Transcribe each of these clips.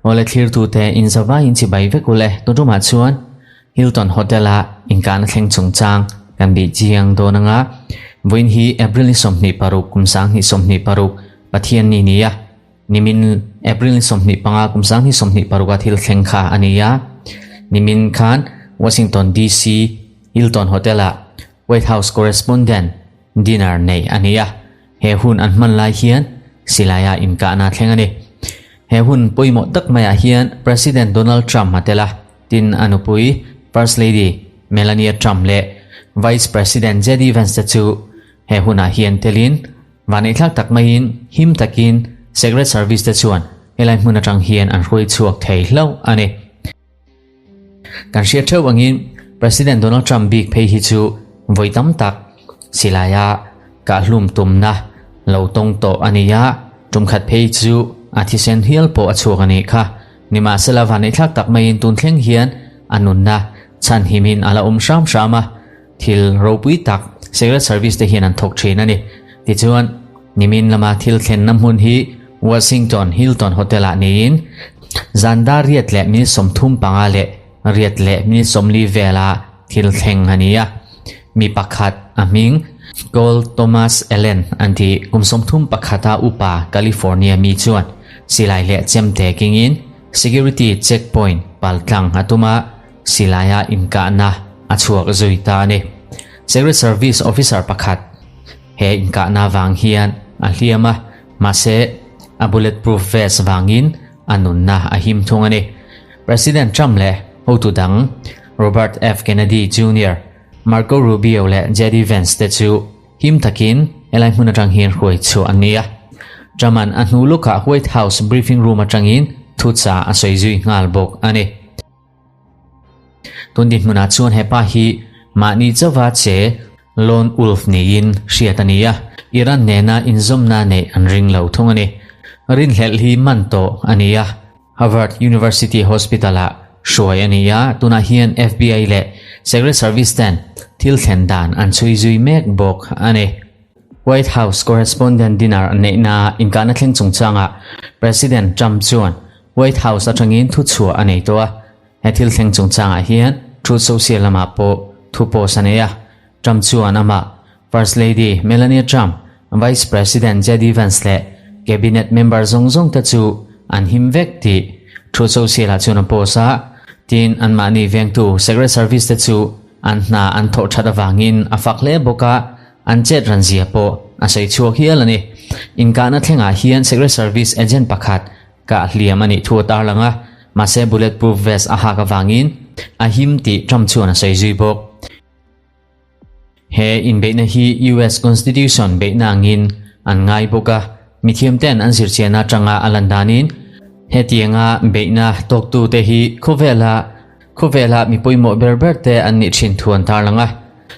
Awle thlirtute inzavaiin chibai vek ule tuntumah chuan Hilton Hotel-a inkahna thleng chungchang kan bih chiang dawn anga vawiin hi April ni 26 kum 2026 Pathian ni nia nimin April ni 25 kum 2026 a thil thleng kha a ni a nimin khan Washington DC Hilton Hotel-a White House Correspondent dinner nei a ni a he hun an hman lai hian silaia inkahna thleng a ni. He hun pawimawh tak maiah hian President Donald Trump a tel a, tin a nupui First Lady Melania Trump leh Vice President JD Vance te chu he hunah hian telin vaneihthlak tak maiin him takin Secret Service te chuan helai hmun atang hian an hruai chhuak thei hlauh a ni. Kan hriat theuh angin President Donald Trump bik phei hi chu vawi tam tak silaia kahhlum tumna lo tawng tawh a ni a, tumkhat phei chu a thisen hial pawh a chhuak a nih kha. Nimahsela vaneihthlak tak maiin tun thleng hian a nunna chhanhimin a la awm hram hram a, thil ropui tak Secret Service te hian an thawk thin a ni. Tichuan, nimin lama thil thlenna hmun hi Washington Hilton Hotel-ah niin zan dar riat leh minute 35 leh riat leh minute 40 vela thil thleng a ni a. Mi pakhat a hming Cole Thomas Allen an ti kum 31 a upa California mi chuan silai leh chemte kengin security checkpoint paltlang a tum a, silaia inkahna a chhuak zui ta a ni. Secret Service officer pakhat he inkahna vang hian a hliam a, mahse a bulletproof vest vangin a nunna a him thung a ni. President Trump leh hotu dang Robert F. Kennedy Jr., Marco Rubio leh JD Vance te chu him takin helai hmun atang hian hruai chhuah an ni a. Trump-a'n a hnu lukah White House briefing room atangin thucha a sawi zui nghal bawk a ni. Tun dinhmunah chuan hepa hi mahni chauha che Lone Wolf niin hriat a ni a, Iran nena inzawmna neih an ring lo thung a ni. Rinhlelh hi man tawh a ni a, Harvard University Hospital-ah hruai a ni a, tunah hian FBI leh Secret Service ten thil thlen dan an chhui zui mek bawk a ni. White House correspondent dinner neihna inkahna thleng chungchangah President Trump chuan White House atangin thuchhuah a nei tawh a, he thil thleng chungchangah hian Truth Social lamah pawh thu post a nei a. Trump chuan amah First Lady Melania Trump, Vice President JD Vance leh Cabinet member zawng zawng te chu an him vek tih Truth Social ah chuan a post a, tin anmahni vengtu Secret Service te chu an hna an thawh that avangin a fak hle bawk a, an chet ran zia pawh a sawi chhuak hial a ni. Inkahna thlengah hian Secret Service agent pakhat Kah hliam a nih thu a tarlang a, mahse bulletproof vest a hak avangin a him tih Trump chuan a sawi zui bawk. He inbeihna hi US Constitution beihna angin an ngai bawk a, mithiamten an zirchian atanga a lan danin hetianga beihna tawktute hi khawvela khawvela mi pawimawh ber ber te an nih thin thu an tarlang a.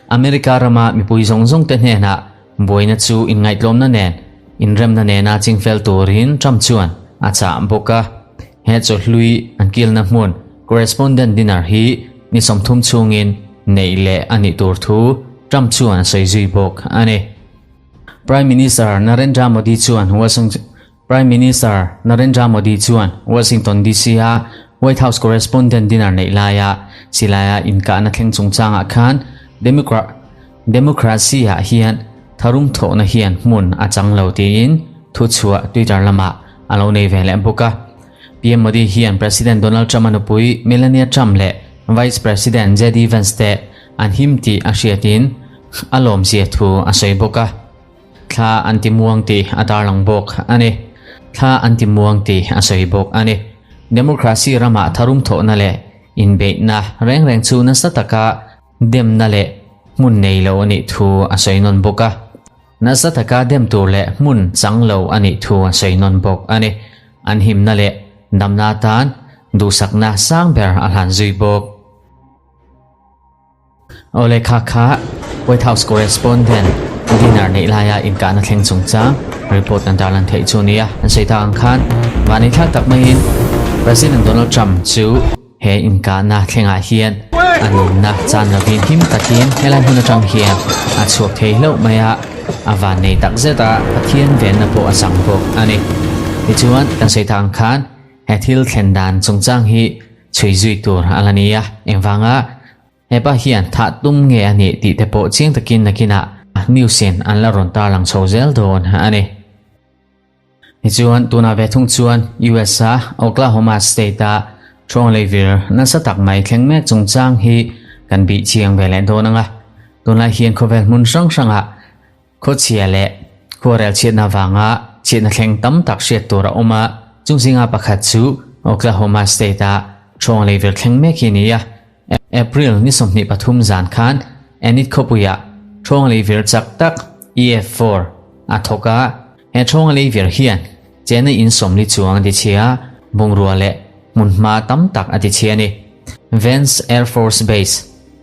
America rama mipui zawng zawng te hnenah Buaina chu inngaihtlawmna nen inremna nena chingfel turin Trump chuan a chah bawk a. He chawhlui an kilna hmun correspondent dinner hi ni 30 chhungin neih leh a nih tur thu Trump chuan a sawi zui bawk a ni. Prime Minister Narendra Modi chuan Washington Prime Minister Narendra Modi chuan Washington DC-a White House correspondent dinner neih laia silaia inkahna thleng chungchangah khan Democrat Democracy-ah hian tharum thawhna hian hmun a chang lo tiin thuchhuah Twitter lamah a lo nei ve leh bawk a. PM Modi hian President Donald Trump-a nupui Melania Trump leh Vice President JD Vance te an him tih a hriatin a lawmzia thu a sawi bawk a. Thla an ti muang tih a tarlang bawk a ni. Thla an ti muang tih a sawi bawk a ni. Democracy ramah tharum thawhna leh inbeihna reng reng chu nasa taka demna leh hmun nei lo a nih thu a sawi nawn bawk a. Nasa taka dem tur leh hmun chang lo a nih thu a sawi nawn bawk a ni. An himna leh damna atan duhsakna sang ber a hlan zui bawk. Awle kha kha White House correspondent dinner neih laia inkahna thleng chungchang report kan tarlan theih chu nia. An sawi tak ang khan mahni thlak tak maiin President Donald Trump chu he inkahna thlengah hian a nunna chan lovin him takin helai hmun atang hian a chhuak thei hlauh mai a, a van nei tak zet a, Pathian venna pawh a chang bawk a ni. Tichuan, kan sawi tak ang khan he thil thlen dan chungchang hi chhui zui tur a la ni a, engvanga hepa hian thah tum nge a nih tih te pawh chiang takin nakinah news in an la rawn tarlang chho zel dawn a ni. Tichuan, tunah ve thung chuan US a Oklahoma State a Ṭhawnglei vir nasa tak mai thleng mek chungchang hi kan bih chiang ve leh dawn ang a. Tunlai hian khawvel hmun hrang hrangah khawchhia leh khuarel chhiatna vanga chhiatna thleng tam tak hriat tur a awm a, chung zinga pakhat chu Oklahoma State-a Ṭhawnglei vir thleng mek hi a ni a. April ni 23 zan khan Enid khawpuiah Ṭhawnglei vir chak tak EF4 a thawk a, he Ṭhawnglei vir hian Chena in 40 chuang a ti chhia a, bungrua leh hmunhma tam tak a ti chhia a ni. Vance Air Force Base,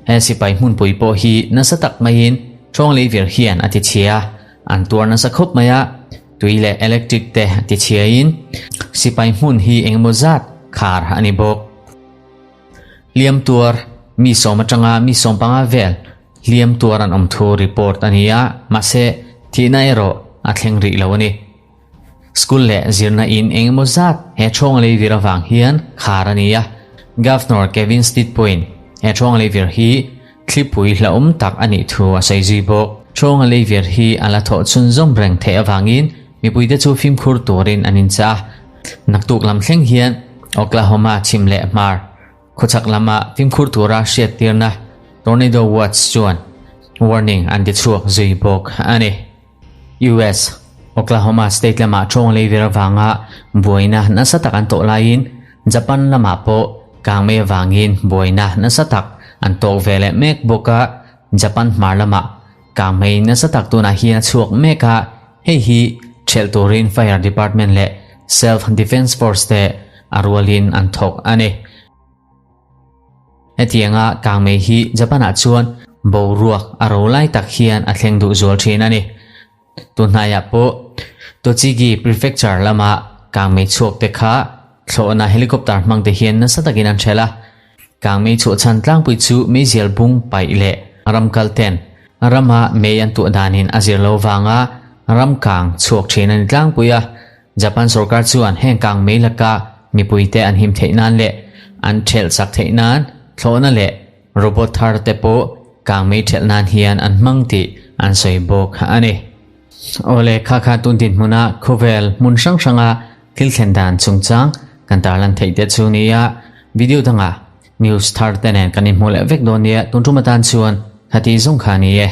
he sipai hmunpui pawh hi nasa tak maiin Ṭhawnglei vir hian a ti chhia a, an tuar nasa khawp mai a, tui leh electric te a ti chhiain sipai hmun hi engemaw zat khar a ni bawk. Hliam tuar mi sawm atanga mi 15 vel hliam tuar an awm thu report a ni a, mahse thihna erawh a thleng rih lo a ni. School leh zirna in eng emaw zat he ṭhawng lei vir avang hian khar a ni a, Governor Kevin Stitt pawhin he ṭhawng lei vir hi thlipui hlauhawm tak a nih thu a sawi zui bawk. Ṭhawng lei vir hi a la thawh chhunzawm reng theih avangin mipuite chu fimkhur turin an inchah a, naktuk lam thleng hian Oklahoma chhim leh hmar khawchhak lama fimkhur tura hriattirna Tornado Watch chuan warning an ti chhuak zui bawk a ni. US, Oklahoma state lamah ṭhawng lei vir avanga buaina nasa tak an tawh laiin Japan lamah pawh kangmei avangin buaina nasa tak an tawk ve leh mek bawk a, Japan hmar lamah kangmei nasa tak tunah hian a chhuak mek a, hei hi ṭhelh turin Fire Department leh Self Defense Force te a rualin an thawk a ni. Hetianga kangmei hi Japan-ah chuan boruak a ro lai tak hian a thleng duh zual thin a ni. Tunhnaiah pawh Tochigi Prefecture lama kangmei chhuak te kha thlawhna helicopter hmang te hian nasa takin an hrel a. Kangmei chhuah chhan tlangpui chu meizial bung paih leh ram kal ten rama mei an tuah danin a zir lo vanga ram kang chhuak thin a ni tlangpui a. Japan sorkar chuan heng kang mei laka mipuite an him theih nan leh an ṭhelh chak theih nan thlawhna leh robot thar te pawh kang mei ṭhelh nan hian an hmang tih an sawi bawk a ni. Awle kha kha tun dinhmuna khawvel hmun hrang hranga thil thlen dan chungchang kan tarlan theih te chu nia video dangah news thar te nen kan inhmuh leh vek dawn nia tun tum atan chuan khati zawng kha a ni e.